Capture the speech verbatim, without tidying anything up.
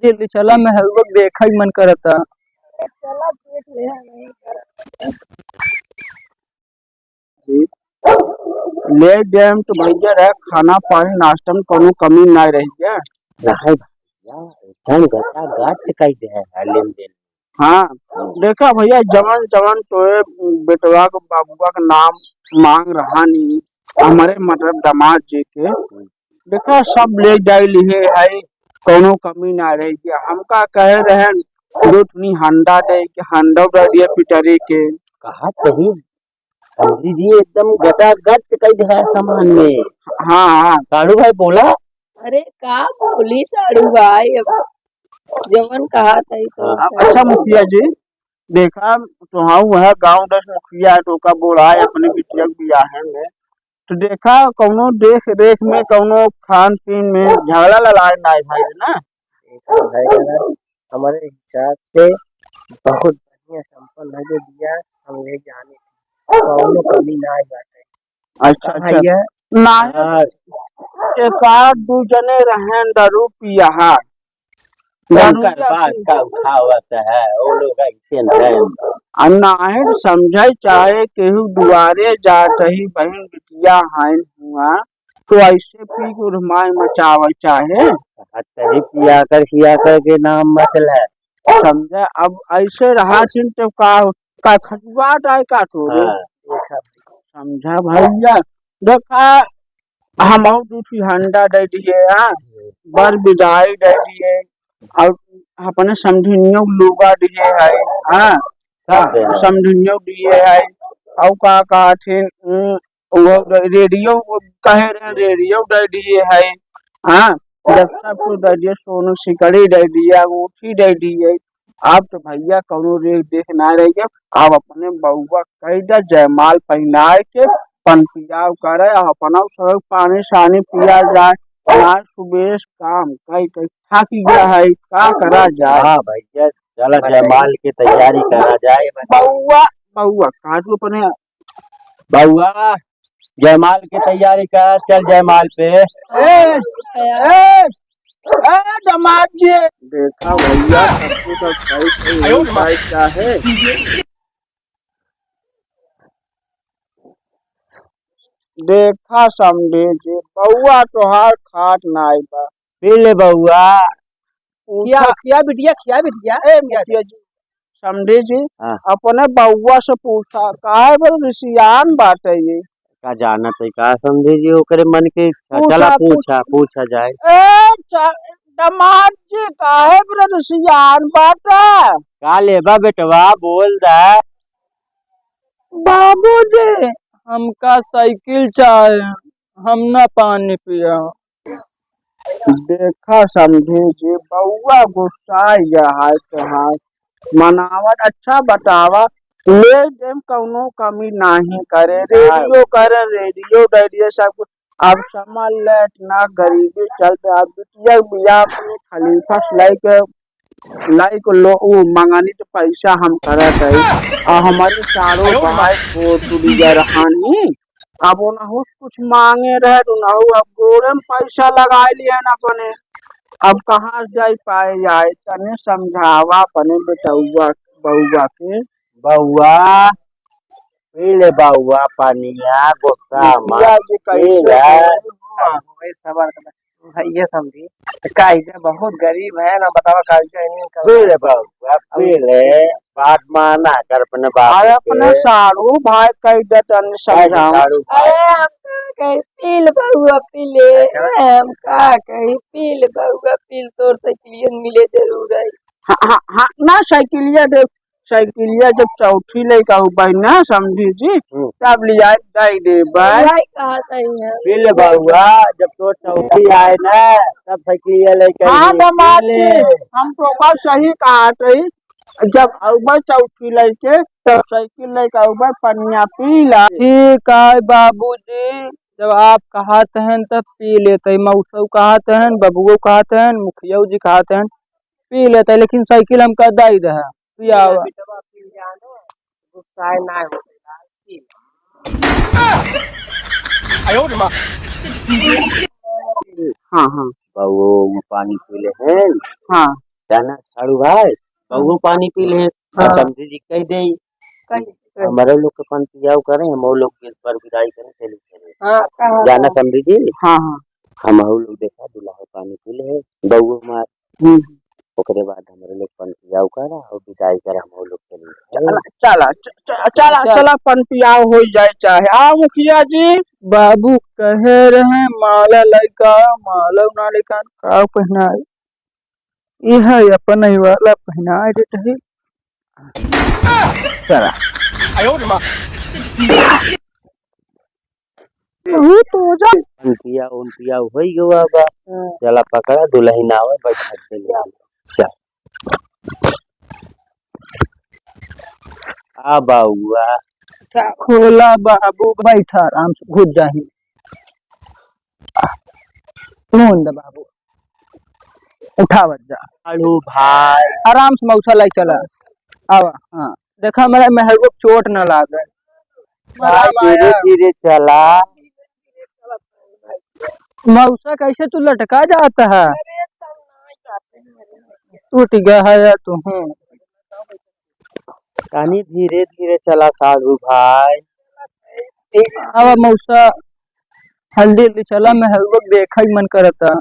जल्दी चला, मैं हलवा देखा ही मन करता। चला, देख ले, हम नहीं करत। ले जाएम तो भैया रहे, खाना पानी नाश्ता में कौनो कमी ना रही है। नहीं भैया, एकदम गचा गच कह दे है लेन देन। हाँ, देखा भैया, जवन जवन तोरे बेटवा के बाबुआ के नाम मांग रहा नी, हमारे मतलब दामाद जी के, देखा सब ले जाई लिहे है, कौनो कमी ना रही है। हमका कहे रहे दो ठनी हंडा दे के, हंडा दे दिया पिटरी के। कहा तही समधी जी एकदम गचा गच कह दे है सामान में। हाँ, हाँ। साढ़ू भाई बोला। अरे का बोली साढ़ू भाई, अब जवन कहा तही तो हाँ। अच्छा मुखिया जी, देखा तोहाऊ वह गाँव दस मुखिया है, तो का बोला है अपने बिटिया के बियाहे में, तो देखा कौनो देख रेख में, कौनो खान पीन में झगड़ा लड़ाई ना है भाई ना। देखा भाई ना, हमारे हिसाब से बहुत बढ़िया संपन्न है जो दिया, हम ले जाने कौनो कमी ना है बाटे। अच्छा, का अच्छा। भैया? ना है। हाँ। एक आध दू जने रहें दारू पिया है। उनकर दारू बात पिया का उठावत है, वो लोग ऐसे न है। आ नाहीं समझे चाहे केहू दुआरे जात ही बहिन बिटिया हाइन हुआ, तो ऐसे पी के उधमाई मचावे चाहे। हाँ, तभी पिया कर, पिया कर के नाम मत ले। समझा, अब ऐसे रहा सिन तो का, का खजुआ जाए का तोरे? हाँ। समझा भैया, देखा हम और दू ठो हंडा दे दिए, हाँ, बर बिदाई दे दिए, और अपने समधिनियों लुगा दिए है, हाँ, सब हाँ, दे। समधिनियों दिए है, और का कहथिन, उम, वो रेडियो, वो कहे रहे रेडियो दे दिए है, हाँ, जब सब कुछ दे दिए, सोनू सिकड़ी दे दिए, अंगूठी दे दिए, अब तो भैया कौनो रेख देख ना रही है। अब अपने बउआ कह दे जयमाल पहिनाए के पनपियाव करे, अब अपना सब पानी सानी पिया जाए। आज सुबह से काम कई कई थक गया है, का करा जाए? हाँ भैया, चला बस जयमाल की तैयारी करा जाए। बउआ, बउआ, कहा तू अपने बउआ, जयमाल की तैयारी कर, चल जयमाल पे। ए, ए, ए, दामाद जी। देखा भैया, सब कुछ अब सही सही हो जाए क्या है? देखा समधी जी, बउआ तोहार खात नाई बा। पी ले बउआ। खिया, पूछा खिया बिटिया, खिया बिटिया। ए, मुखिया जी, समधी जी, हाँ। अपने बउआ से पूछा, काहे बड़े रिसियान बाटे ये? का जानत है का समधी जी, ओकरे मन के इच्छा। पूछा, चला पूछा, पूछा। पूछा जाए। ए, च-, दामाद जी, काहे बड़े रिसियान बाटे? का लेबा बेटवा, बोल दे। बाबूजी, हमका साइकिल चाहे, हम ना पानी पिया। देखा समधी जी, बउआ गुस्सा यह है तोहार। मनावत अच्छा बतावा, ले देम कौनो कमी नाही करे, रेडियो करे, रेडियो डैडियो सब कुछ। अब समझ ले इतना गरीबी चलते, अब बिटिया बियाह अपने खलीफा से लेके लाइक लो, उ मंगनी तो पैसा हम करत है, आ हमारे सारो भाई को टूट गया रहनी, अब ओनहु से कुछ मांगे रहे तो ओनहु अब गोरे में पैसा लगाए लिए ना अपने, अब कहाँ से जाई पाए जाए, तने समझावा अपने बेटउआ बउआ के। बउआ, पी ले बउआ पनिया, गुस्सा मत, बिटिया जी पी कैसे ले। हैं? हाँ, वही सबर कर। भैया समधी, तो का इधर बहुत गरीब है ना, बतावा का इधर नहीं कर पी ले बउआ, पी ले, बात माना कर अपने बाप अरे के। अपने साढ़ू भाई कह दे तनी अरे समझाओ। साढ़ू भाई। अरे हम का कही, पी ले बउआ, पी ले। अच्छा। अरे हम का कही, पी ले बउआ, पी ले, तोर साइकिलियन मिले जरूर है। हाँ, हाँ, हाँ, ना साइकिलिया दे, साइकिलिया जब चौथी लइका हो पाई ना समधी जी, हम्म। तब लिया दे दे भाई। भाई कहा सही है। पी ले बउआ, जब तो चौथी आए ना, तब साइकिलिया लेके हाँ, आइए। दामाद पी ले। जी, हम तो बस सही कहा थे, जब अउबा चौथी लइके, तब साइकिल लइके अउबा पनिया पी ला। ठीक है बाबूजी, जब आप कहत हैं तब पी लेते, मौसौ कहत हैं, बबुओ कहत हैं, मुखियो जी कहत हैं, पी लेते, लेकिन साइकिल हमका दे दे। पियावा। बेटवा पिल जानो, गुस्साए ना हो। हाँ, हाँ। बउआ, वो पानी पी ले हैं। हाँ। जाना साड़ू भाई, हाँ। बउओ पानी पी ले, हाँ। समधी जी कह दे, कह दे, कह दे। हमरे लोग के पनपियाव करे, हम लोग के पर विदाई करे, चली करे। हाँ, कहा जाना था। समधी जी? हाँ, हाँ। हम लोग देखा, दुल्हा पानी पी ले, बउओ मार। हम्म। ओकरे बाद हमरे लोग पनपियाव करा और विदाई करा, हम लोग चली। चला, चला, च-, च-, चला, चल। चला, पनपियाव हो जाए चाहे। आओ मुखिया जी। बाबू कहे रहे, माला लइका, माला ना लइका, का पहनाए? यह अपन ही वाला पहनाए देते हैं। चला। वो तो हो जा। पनपिया उनपिया होई गवा बा। हाँ। चला पकड़ा, दुल्हन आवे, बैठा के ले आवे। चल। आ बउआ। खोला बाबू, बैठा आराम से, घुस जाही। मुंद बाबू, उठावत जा। साड़ू भाई। आराम से मौसा लाई चला। आवा, हाँ। देखा, मेरा मेहरबू चोट न लागे। भाई, धीरे धीरे चला। मौसा, कैसे तू लटका जाता है? टूट गया है या तू? हूँ। तनी धीरे धीरे चला साढ़ू भाई। आवा मौसा, हल्दी हल्दी चला, मेहरुआ देखा ही मन करता।